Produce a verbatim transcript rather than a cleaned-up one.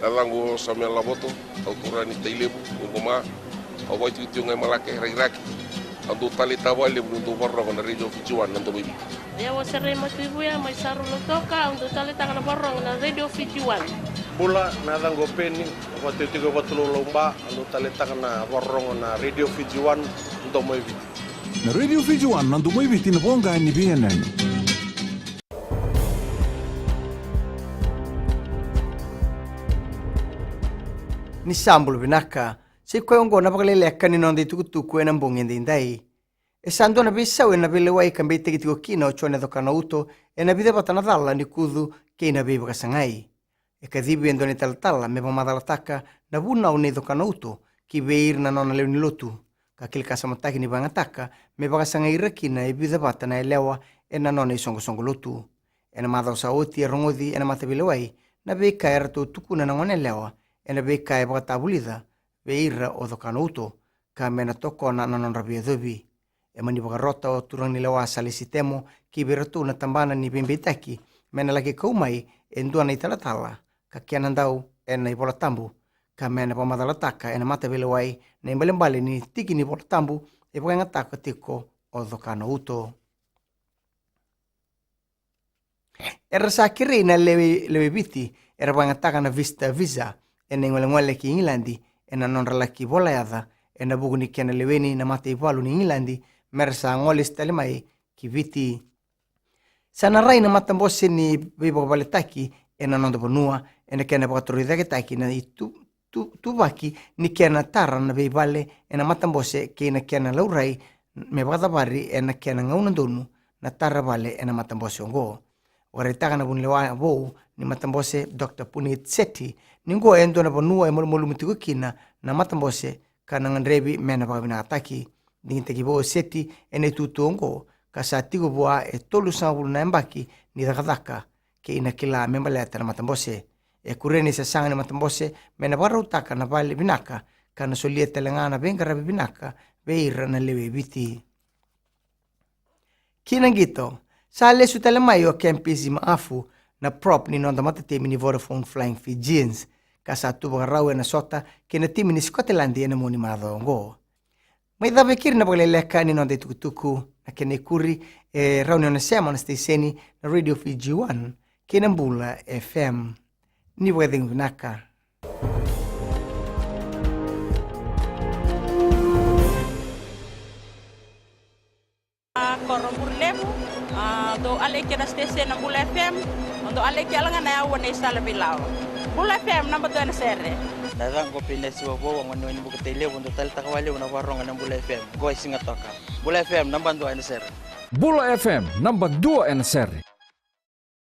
Yacaqu o Samuel Lavoto, au turaga ni Tailevu, Qoma. Au vakaitikotiko ga i Malake, Rakiraki. Au dau taleitaka vakalevu niu dau vakarorogo na Radio Fiji One, na Domo i Viti. Au o Serei Matuivuya mai Saru, Lautoka, au dau taleitaka na vakarorogo na Radio Fiji One. Bula, na yacaqu o Peni, au vakaitikotiko e Vatulaulau, Ba, au dau taleitaka na vakarorogo na Radio Fiji One, na Domo i Viti. Na Radio Fiji One, na Domo i Viti, na voqa ni veiyanuyanu. Ni sa bula vinaka. Sa i koya oqo na vakaleleka ni noda itukutuku ena bogi edaidai. E sa dua na veisau ena veilewai ka beitaki tiko kina o Jone Cokanauto ena vica vata na cala ni kucu kei na veivakasagai. E kacivi e dua na italatala me vakamacalataka na vunau nei Cokanauto ki vei ira na nona lewe ni lotu, ka kilakasamataki ni vakayagataka me vakasagai ira kina e vica vata na yalewa ena nona isoqosoqo lotu. Ena macawa sa oti e rogoci ena mataveilewai na veika eratou tukuna na goneyalewa ena veika e vakatavulica vei ira o Cokanauto, ka me na tokona na nodra veiyacovi. E mani vakarota o turaganilewa Salesi Temo ki vei iratou na tabana ni veibeitaki me na laki kau mai e dua na italatala ka kena dau ena iVolatabu, ka me na vakamacalataka ena mataveilewai na ibalebale ni tiki ni Volatabu e vakayagataka tiko o Cokanauto. Era sa kerei na lewe, lewe i Viti era vakayagataka na visitor visa ena igolegole ki Igiladi ena nodra laki vola yaca ena vuku ni kena leweni na mataivalu ni Igiladi mera sa gole tale mai ki Viti. Sa na rai na matabose ni veivakavaletaki ena noda vanua ena kena vakatorocaketaki na itu, tu, tuvaki ni kena tara na veivale ena matabose kei na kena laurai me vakacavari ena kena gauna donu na tara vale ena matabose oqo. Vakaraitaka na vunilewa vou ni matabose, Dr Puneet Sethi, ni oqo e dua na vanua e malumalumu tiko kina na matabose ka na gadrevi me na vakavinakataki. Digitaki vou o Sethi ena itutu oqo ka sa tiko vua e tolusagavulu na yabaki ni cakacaka kei na kila me baleta na matabose. E kuria na isasaga ni matabose me na vakarautaka na vale vinaka ka na solia tale ga na veiqaravi vinaka vei ira na lewe i Viti. Ki na qito, sa lesu tale mai o Kempisi Maafu, na prop ni noda matatimi ni Vodafone Flying Fijians, ka sa tu vakarau ena sota kei na timi ni Sikoteladi ena mua ni macawa oqo. Mai cava e keri na vakaleleka ni noda itukutuku, na kena ikuri e rawa ni o na sema na siteseni na Radio Fiji One kei na Bula F M. Ni vakacegu vinaka. A, Koro Bure Levu, a, dou aleki na siteseni na Bula F M, dou aleki yala ga na yaua nei Sala Veilawa. Bula F M, naba dua ena sere. Na yacaqu o Pinesi Wavou, a gone ni Bukete Levu, dou taleitaka vakalevu na vakarorogo na Bula F M. Qo e Sigatoka. Bula F M, naba dua ena sere. Bula F M, naba dua ena sere.